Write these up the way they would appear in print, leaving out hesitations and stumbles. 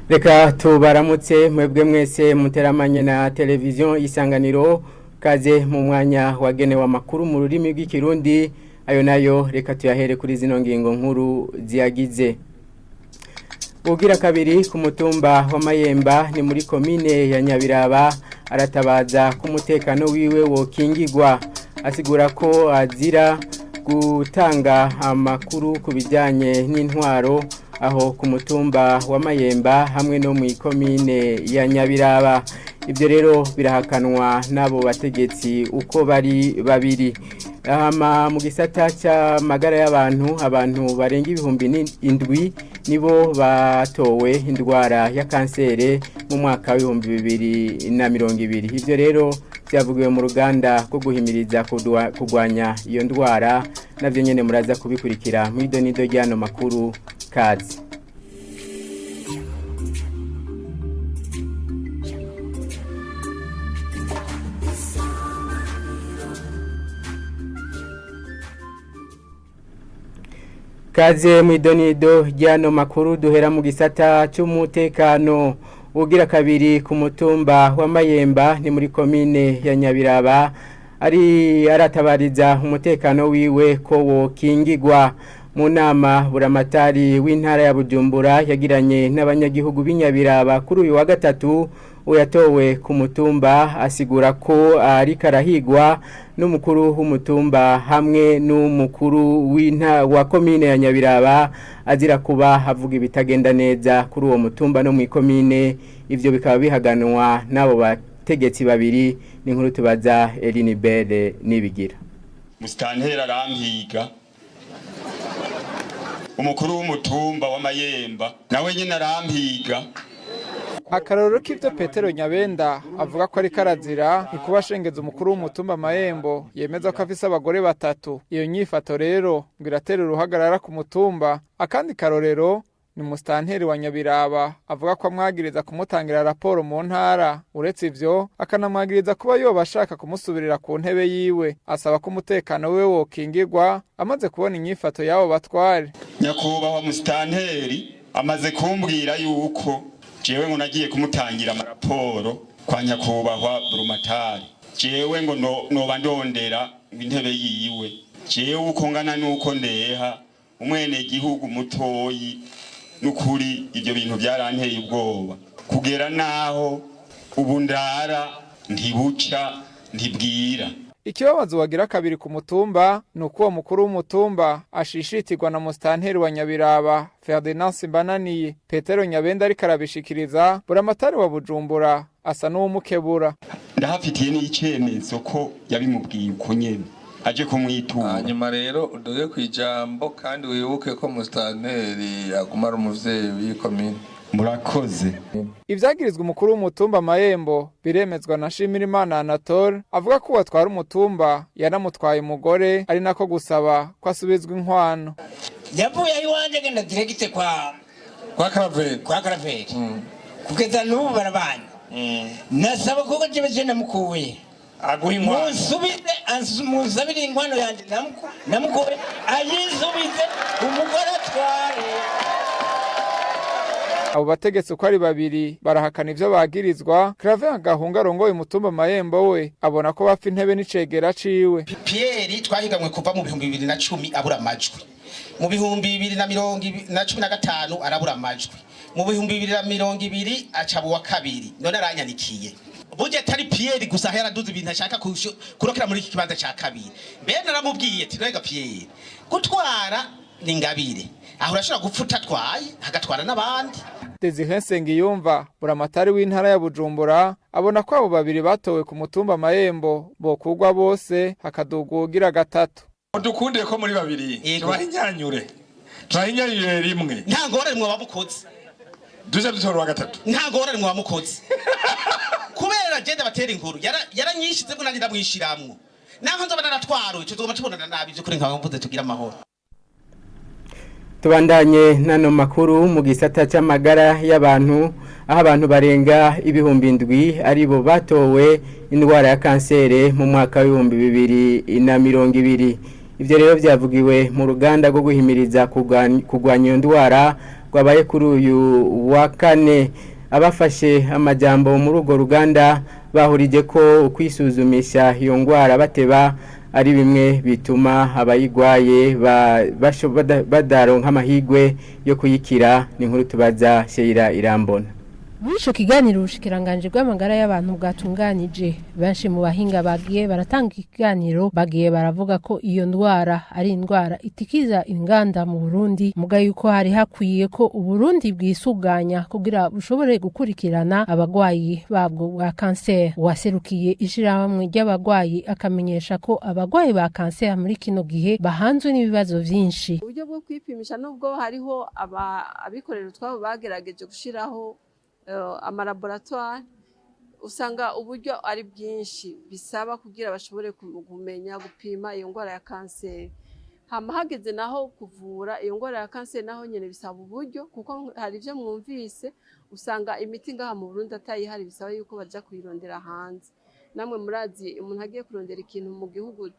Reka tubaramutse mwebwe mwese muteramanye na televiziyo Isanganiro, kaze mu mwanya wagenewe amakuru mu rurimi rw'ikirundi. Ayo nayo reka tuyahere kuri zino ngingo nkuru ziyagize. Ugira kabiri ku mutumba wa Mayemba ni muri komine ya Nyabiraba aratabaza ko umutekano wiwe wokingigwa, asigura ko azira gutanga amakuru ku bijyanye n'intwaro aho ku mutumba wa Mayemba hamwe no mu ikomine ya Nyabiraba. Ibyo rero birahakanwa n'abo bategetsi uko bari babiri. Hama mu gisata cy'amagara y'abantu, abantu barenga 7,000 nibo batowe indwara ya kansere mu mwaka wa 2020. Ibyo rero byavugiwe mu ruganda rwo guhimiriza kurwanya iyo ndwara, navyo nyene muraza kubikurikira mu idonido ry'ano makuru. Kazi. Kaze mu idonido ry'ano makuru duhera mu gisata cy'umutekano. Ugira kabiri ku mutumba wa Mayemba ni muri komine ya Nyabiraba ari aratabariza umutekano wiwe ko wokingigwa. Mu nama buramatari w'intara ya Bujumbura yagiranye n'abanyagihugu b'inyabiraba kuri uyu wa gatatu, uyatowe ku mutumba asigura ko ari karahigwa n'umukuru w'umutumba hamwe n'umukuru w'inta wa komine ya Nyabiraba, azira kuba avuga ibitagenda neza kuri uwo mutumba no mu ikomine. Ivyo bikaba bihaganwa n'abo bategetsi babiri. Ni nkuru tubaza Eline Bere nibigira. Mustantera arampiga, umukuru w'umutumba wa Mayemba nawe nyine arampiga. Akarorero k'ivyo Petero Nyabenda avuga ko ariko arazira ni kuba ashengeza umukuru w'umutumba Mayembo yemeza ko afise abagore batatu. Iyo nyifato rero ngo iratera uruhagarara ku mutumba. Akandi karorero ni musitanteri wa Nyabiraba avuga ko amwagiriza kumutangira raporo mu ntara. Uretse ivyo akanamwagiriza kuba yoba ashaka kumusubirira ku ntebe yiwe. Asaba ko umutekano wiwe wokingirwa amaze kubona inyifato y'abo batware. Nyakubahwa musitanteri amaze kumbwira yuko jewe ngo nagiye kumutangira amaraporo kwa nyakubahwa Burumatari, jewe ngo noba ndondera intebe yiwe. Jewe uko ngana nuko ndeha umwene gihugu mutoyi, nukuri ibyo bintu byaranteye ubwoba kugera naho ubu ndara ntibuca ntibwira. Ikibabazo wagira kabiri ku mutumba ni uko uwo mukuru w'umutumba ashishitirwa na musitanteri wa Nyabiraba Ferdinand Simbananiye. Petero Nyabenda ariko arabishikiriza, buramatari wa Bujumbura asa n'uwumukebura. Ndahafitiye n'icemezo ko yabimubwiye uko nyene aje kumwitura. Hanyuma rero uduge ku ijambo, kandi wibuke ko musitanteri aguma ari umuvyeyi w'ikomine. Murakoze. Ivyagirizwa umukuru w'umutumba Mayembo biremezwa na Shimirimana Anatole, avuga ko uwatwara umutumba yanamutwaye umugore, ari nako gusaba ko asubizwa inkwano. Yavuye aho iwanje agenda direct kwa kwa Karaveri. Kwa Karaveri. Kugeza n'ubu barabanye. Nasaba kuko jewe je namukuye aguha inkwano. Munsubize, munsabire inkwano yanje namukuye ayinsubize, umugore atware. Abo bategetsi uko ari babiri barahakana ivyo bagirizwa. Claver Gahunga arongoye umutumba Mayembo we abona ko bapfa intebe n'icegera ciwe. Pierre twahigamwe kuva mu 2010 abura amajwi, mu 2015 arabura amajwi, mu 2020 aca uwa kabiri. None aranyanikiye. Burya atari Pierre gusa yaraduze ibintu ashaka kurokera muri iki kibanza ca kabiri. Bene naramubwiye ati: "Rega Pierre, gutwara ni ingabire, aho urashobora gupfa utatwaye hagatwara n'abandi." Desire Nsengiyumva buramatari w'intara ya Bujumbura abona ko abo babiri batowe ku mutumba Mayembo bokugwa bose hakaduga uwugira gatatu. Dukunde ko muri babiri tubahinyanyure, tubahinyanyure rimwe. Nta ngorane mwoba mukoze. Duze dutora uwa gatatu. Nta ngorane mwoba mukoze, kubera genda batera inkuru yaranyishizemo nanjye ndamwishiramwo, naho nzoba naratwaruye tuzoguma tubonana nabi. Vy'ukuri nkaba mvuze tugira amahoro. Tubandanye nano makuru mu gisata cy'amagara y'abantu, aho abantu barenga 7,000 aribo batowe indwara ya kansere mu mwaka wa 2020. Ivyo rero byavugiwe mu ruganda rwo guhimiriza kurwanya iyo ndwara. rwabaye kuri uyu wa kane. Abafashe amajambo muri urwo ruganda bahurije ko kwisuzumisha iyo ngwara bateba ari bimwe bituma abayigwaye badaronka amahigwe yo kuyikira. Ni inkuru tubaza Sheira Irambona. Muri ico kiganiro ubushikiranganje bw'amagara y'abantu bwatunganije, benshi mu bahinga bagiye baratanga ikiganiro bagiye baravuga ko iyo ndwara ari indwara itikiza inganda mu Burundi, muga yuko hari hakwiye ko Uburundi bwisuganya kugira bushobore gukurikirana abagwayi babwo bwa kanseri. Uwaserukiye ishirahamwe ry'abagwayi akamenyesha ko abagwayi ba kanseri muri kino gihe bahanzwe n'ibibazo vyinshi. Uburyo bwo kwipimisha, nubwo hariho abikorera utwabo bagerageje gushiraho amalaboratoire, usanga uburyo ari bwinshi bisaba kugira bashobore kumenya gupima iyo ndwara ya kanseri. Hama hageze naho kuvura iyo ndwara ya kanseri, naho nyene bisaba uburyo, kuko hari ivyo mwumvise, usanga imiti ngaha mu Burundi atayihari, bisaba yuko baja kuyirondera hanze. Namwe murazi, umuntu agiye kurondera ikintu mu gihugu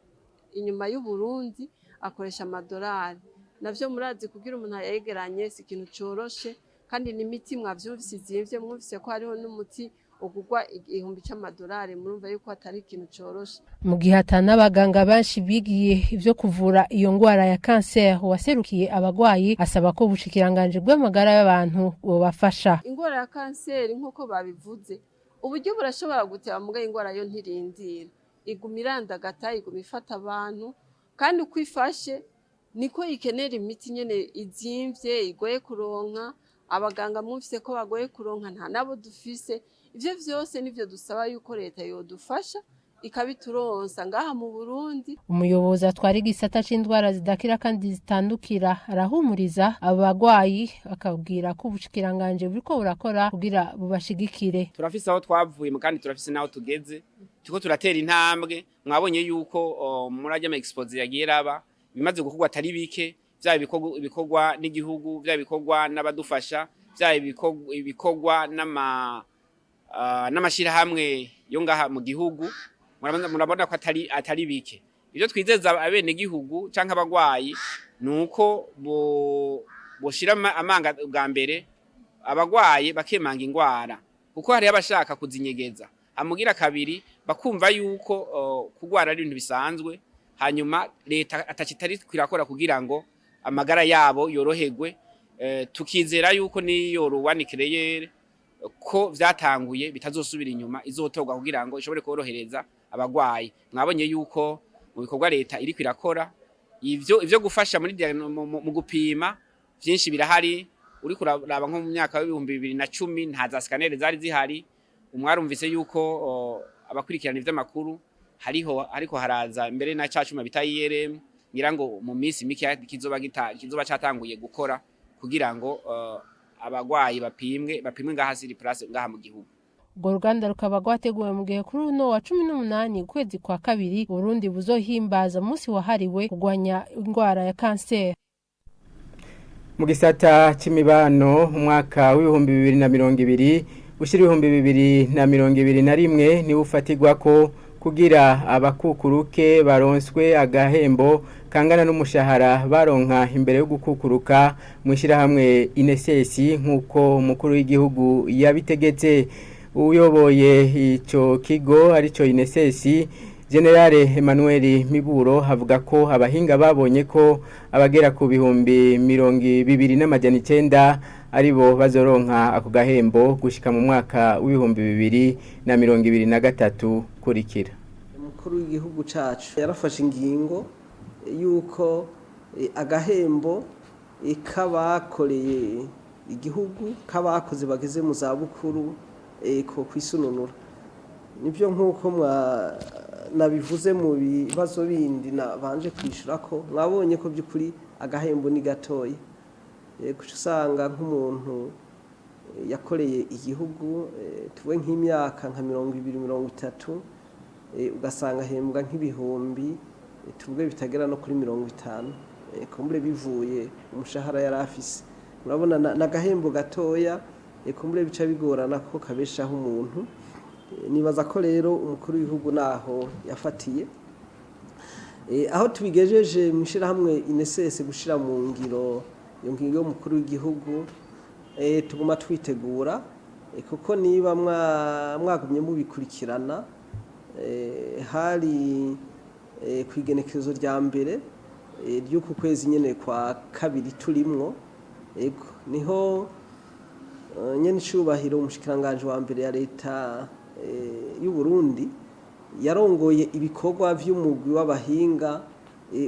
inyuma y'u Burundi akoresha amadolari. Navyo murazi, kugira umuntu ayegeranye si ikintu coroshe, kandi n'imiti mwavyumvise izimvye. Mwumvise ko hariho n'umuti ugurwa 1000 c'amadolari. Murumva yuko atari ikintu coroshe. Mu gihe atanabaganga benshi bigiye ivyo kuvura iyo ngwara ya kanseri, uwaserukiye abagwayi asaba ko ubushikiranganje bw'amagara y'abantu bobafasha. Ingwara ya kanseri, nk'uko babivuze, uburyo burashobora guteba, muga ingwara yo ntirindira, iguma irandagata, iguma ifata abantu, kandi uko ifashe niko ikenera imiti nyene izimvye, igoye kuronka. Abaganga mwumvise ko bagoye kuronka, nta nabo dufise. Ivyo vyose nivyo dusaba yuko leta yodufasha ikabituronsa ngaha mu Burundi. Umuyobozi atwara igisata c'indwara zidakira kandi zitandukira arahumuriza abo bagwayi, akabwira ko ubushikiranganje buriko burakora kugira bubashigikire. Turafise aho twavuye kandi turafise n'aho tugeze, turiko turatera intambwe. Mwabonye yuko muri arya ma exposé yagiye raba bimaze gukorwa atari bike, vyaba ibikorwa n'igihugu, vyaba ibikorwa n'abadufasha, vyaba ibikorwa n'amashirahamwe yo ngaha mu gihugu. Murabona ko atari bike. Ivyo twizeza abenegihugu canke abagwayi nuko bo boshira amanga bwa mbere, abagwaye bakemanga ingwara, kuko hariho abashaka kuzinyegeza. Amugira kabiri, bakumva yuko kugwara ari ibintu bisanzwe, hanyuma leta atacitari kwirakora kugira ngo amagara yabo yoroherwe. Tukizera yuko niyo loi nucléaire ko vyatanguye bitazosubira inyuma, izotorwa kugira ngo ishobore korohereza abagwayi. Mwabonye yuko mu bikorwa leta iriko irakora, ivyo gufasha muri mu gupima vyinshi birahari. Uriko uraraba nko mu myaka w'2010 nta za scanner zari zihari. Umwarumvise yuko abakurikirana ivy'amakuru hariho, ariko haraza mbere na ca cuma bita IRM, ngira ngo mu minsi mike kizoba catanguye gukora kugira ngo abagwayi bapimwe ngaha sur place, ngaha mu gihugu. Urwo ruganda rukaba rwateguwe mu gihe kuri uno wa 18 ukwezi kwa kabiri Burundi buzohimbaza umunsi wahariwe kurwanya indwara ya kanseri. Mu gisata c'imibano, umwaka w'2020 ushira 2021 niwo ufatirwa ko kugira abakukuruke baronswe agahembo kangana n'umushahara baronka imbere yo gukukuruka mu ishyirahamwe INSS, nk'uko umukuru w'igihugu yabitegetse. Uyoboye ico kigo, arico INSS, Generale Emmanuel Miburo, avuga ko abahinga babonye ko abagera ku 209,000 aribo bazoronka ako gahembo gushika mu mwaka w'2023. Kurikira. Umukuru w'igihugu cacu yarafashe ingingo yuko agahembo k'abakoreye igihugu, k'abakoze bageze mu zabukuru, ko kwisununura. Nibyo, nk'uko nabivuze mu bibazo bindi nabanje kwishyura, ko mwabonye ko by'ukuri agahembo ni gatoya. Guca usanga nk'umuntu yakoreye igihugu, tuwe nk'imyaka nka 20, 30, ugasanga ahembwa nk'ibihumbi, tuvuge, bitagera no kuri 50, kumbure bivuye umushahara yari afise. Murabona n'agahembo gatoya, kumbure bica bigorana ko kabeshaho umuntu. Nibaza ko rero umukuru w'igihugu naho yafatiye aho tubigejeje mu ishyirahamwe INSS gushira mu ngiro iyo ngingo y'umukuru w'igihugu. Tuguma twitegura, kuko niba mwagumye mubikurikirana, hari ku igenekerezo rya mbere ry'uku kwezi nyene kwa kabiri turimwo, ego niho nyene icubahiro umushikiranganje wa mbere ya leta y'u Burundi yarongoye ibikorwa vy'umugwi w'abahinga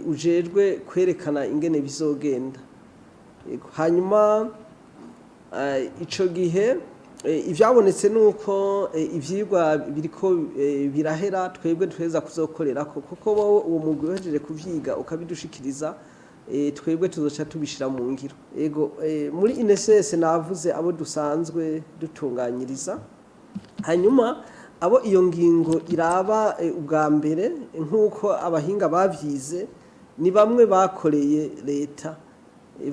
ujejwe kwerekana ingene bizogenda. Hanyuma ico gihe ivyabonetse nuko ivyigwa biriko birahera, twebwe tuheza kuzokorerako, kuko wowe uwo mugwi uhejeje kuvyiga ukabidushikiriza, twebwe tuzoca tubishira mu ngiro. Ego, muri INSS navuze abo dusanzwe dutunganyiriza. Hanyuma abo iyo ngingo iraba ubwa mbere, nk'uko abahinga bavyize, ni bamwe bakoreye leta,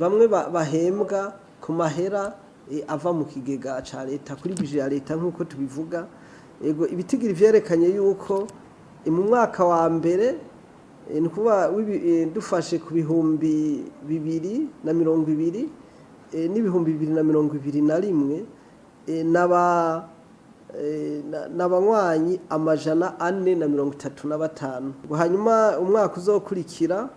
bamwe bahembwa ku mahera ava mu kigega ca leta, kuri bije ya leta nk'uko tubivuga. Ego, ibitigiri vyerekanye yuko mu mwaka wa mbere, ni kuba dufashe ku 2020 n'2021, n'abanywanyi 435. Hanyuma umwaka uzokurikira,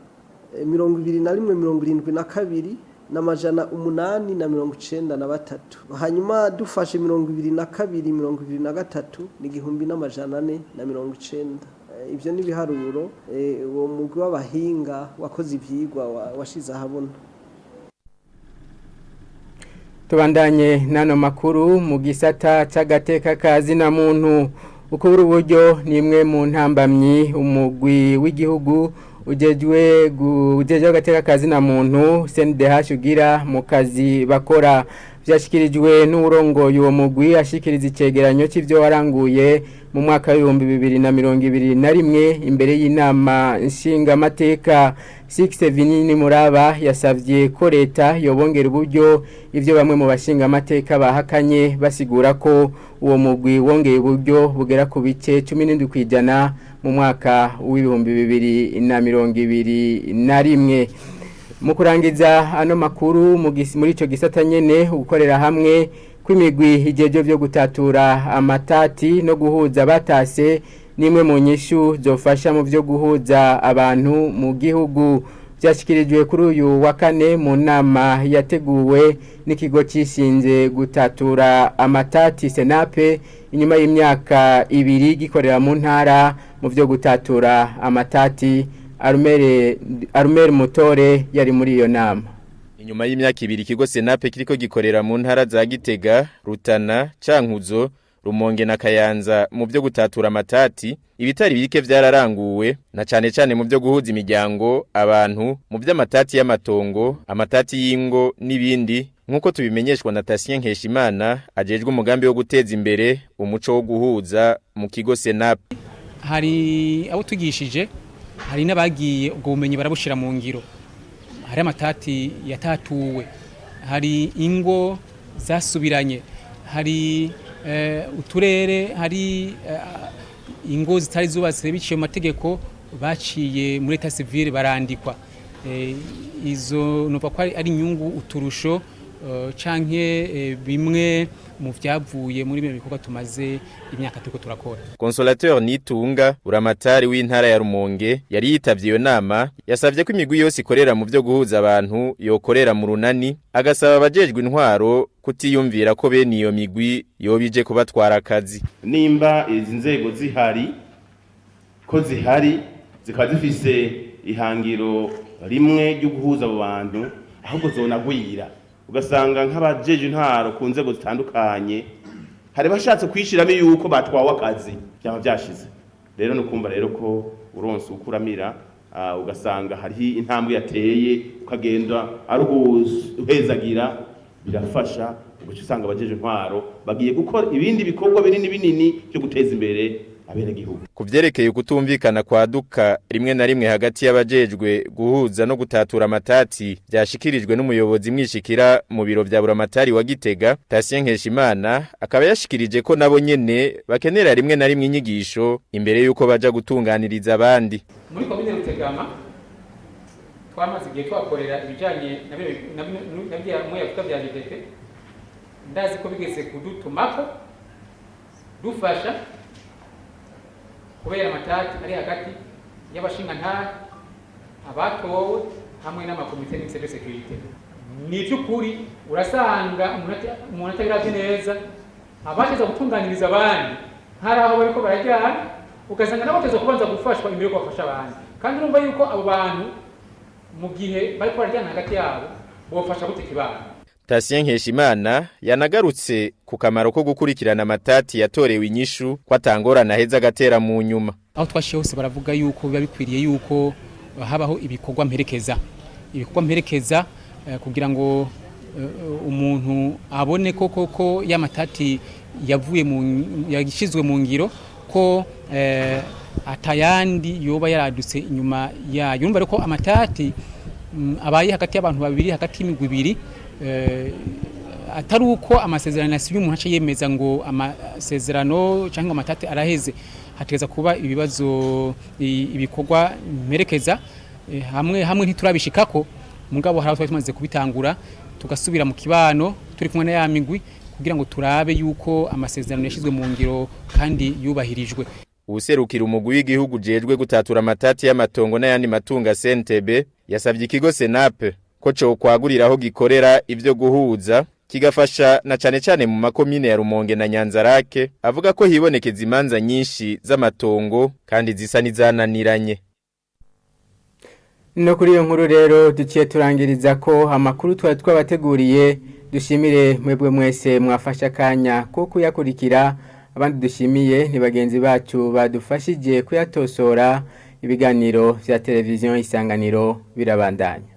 21 72, n'893. Hanyuma dufashe 22 23, ni 1490. Ibyo ni ibiharuro uwo mugwi w'abahinga wakoze ivyigwa washize ahabona. Tubandanye nano makuru mu gisata c'agateka kazi na muntu. Ukubura uburyo ni imwe mu ntambamyi umugwi w'igihugu ujejwe agateka kazi na muntu CNDH ugira mu kazi bakora. Vyashikirijwe n'urongoye uwo mugwi ashikiriza icegeranyo c'ivyo waranguye mu mwaka w'2021 imbere y'inama nshingamateka. Six Vinini Muraba yasavye ko leta yobongera uburyo, ivyo bamwe mu bashingamateka bahakanye basigura ko uwo mugwi wongeye uburyo bugera ku bice 17% mu mwaka w'2021. Mu kurangiza ano makuru muri ico gisata nyene, gukorera hamwe kw'imigwi ijeje vyo gutatura amatati no guhuza batase nimwe mu nyishu zofasha mu vyo guhuza abantu mu gihugu. Byashyikirijwe kuri uyu wa kane mu nama yateguwe n'ikigo cishinze gutatura amatati Senape, inyuma y'imyaka 2 gikorera mu ntara mu vyo gutatura amatati. Arumere Mutore yari muri iyo nama. Inyuma y'imyaka 2 ikigo Senape kiriko gikorera mu ntara za Gitega, Rutana, Cankuzo, Rumonge na Kayanza mu byo gutatura amatati, ibitari bike vyararanguwe, na cane cane mu byo guhuza imiryango, abantu, mu by'amatati y'amatongo, amatati y'ingo n'ibindi, nkuko tubimenyeshwa na Tatien Nkeshimana ajejwe umugambi wo guteza imbere umuco wo guhuza mu kigo Senape. Hari abo tugishije, hari n'abagiye ubwo bumenyi barabushira mu ngiro. Hari amatati yatatuwe, hari ingo zasubiranye, hari uturere, hari ingo zitari zubatse biciye mu mategeko baciye muri état civil barandikwa. Izo numva ko ari inyungu, uturusho canke bimwe mu vyavuye muri bino bikorwa tumaze imyaka turiko turakora. Consolateur Nitunga, buramatari w'intara ya Rumonge, yari yitavye iyo nama, yasavye ko imigwi yose ikorera mu vyo guhuza abantu yokorera mu runani, agasaba abajejwe intwaro kutiyumvira ko bene iyo migwi yobije kubatwara akazi. Nimba izi nzego zihari, ko zihari zikaba zifise ihangiro rimwe ryo guhuza abo bantu, ahubwo zonagwira, ugasanga nk'abajeje intwaro ku nzego zitandukanye hari bashatse kwishiramo yuko batwawe akazi, byaba byashize. Rero nukumva rero ko uronse ukuramira, ugasanga hariho intambwe yateye, ukagenda ari uguhezagira, birafasha. Ugaca usanga abajeje intwaro bagiye gukora ibindi bikorwa binini binini byo guteza imbere abenegihugu. Ku vyerekeye ukutumvikana kwaduka rimwe na rimwe hagati y'abajejwe guhuza no gutatura amatati, byashikirijwe n'umuyobozi mwishikira mu biro vya buramatari wa Gitega, Tatien Nkeshimana, akaba yashikirije ko nabo nyene bakenera rimwe na rimwe inyigisho imbere yuko baja gutunganiriza abandi. Muri komine Rutegama twamaze igihe twakorera ibijanye na bya mwe yavuga bya GDP. Ndazi ko bigeze kudutumako dufasha kubera amatati ari hagati y'abashingantahe abatowe hamwe n'amakomite mixte de sécurité. Ni iby'ukuri, urasanga umuntu atabiravye neza, abashyize gutunganiriza abandi hari aho bariko barajyana, ugasanga nabo bateza kubanza gufashwa imbere yuko bafasha abandi. Kandi urumva yuko abo bantu mu gihe bariko barajyana hagati yabo bofasha gute kibano? Tatien Nkeshimana yanagarutse ku kamaro ko gukurikirana amatati yatorewe inyishu, ko atangorana aheza agatera mu nyuma. Aho twashiye hose baravuga yuko biba bikwiriye yuko habaho ibikorwa mperekeza, kugira ngo umuntu abone ko koko y'amatati yavuye mu yashyizwe mu ngiro, ko atayandi yoba yaradutse inyuma yayo. Urumva rero ko amatati abaye hagati y'abantu babiri, hagati y'imigwi ibiri, atari uko amasezerano asiba, umuntu aca yemeza ngo amasezerano cyangwa amatati araheze. Hategeza kuba ibibazo, ibikorwa mperekeza. Hamwe hamwe ntiturabishikako, mugabo hari aho twari tumaze kubitangura, tugasubira mu kibano turi kumwe na ya migwi kugira ngo turabe yuko amasezerano yashyizwe mu ngiro kandi yubahirijwe. Uwuserukira umugwi w'igihugu ujejwe gutatura amatati y'amatongo n'ayandi matunga CNTB yasavye ikigo Senape ko co kwagurira aho gikorera ivyo guhuza, kigafasha na cane cane mu makomine ya Rumonge na Nyanzarake, avuga ko hibonekeza imanza nyinshi z'amatongo kandi zisa n'izananiranye. No kuri iyo nkuru rero duciye turangiriza ko amakuru twari twabateguriye. Dushimire mwebwe mwese mwafashe akanya ko kuyakurikira. Abandi dushimiye ni bagenzi bacu badufashije kuyatosora. Ibiganiro vya Televiziyo Isanganiro birabandanya.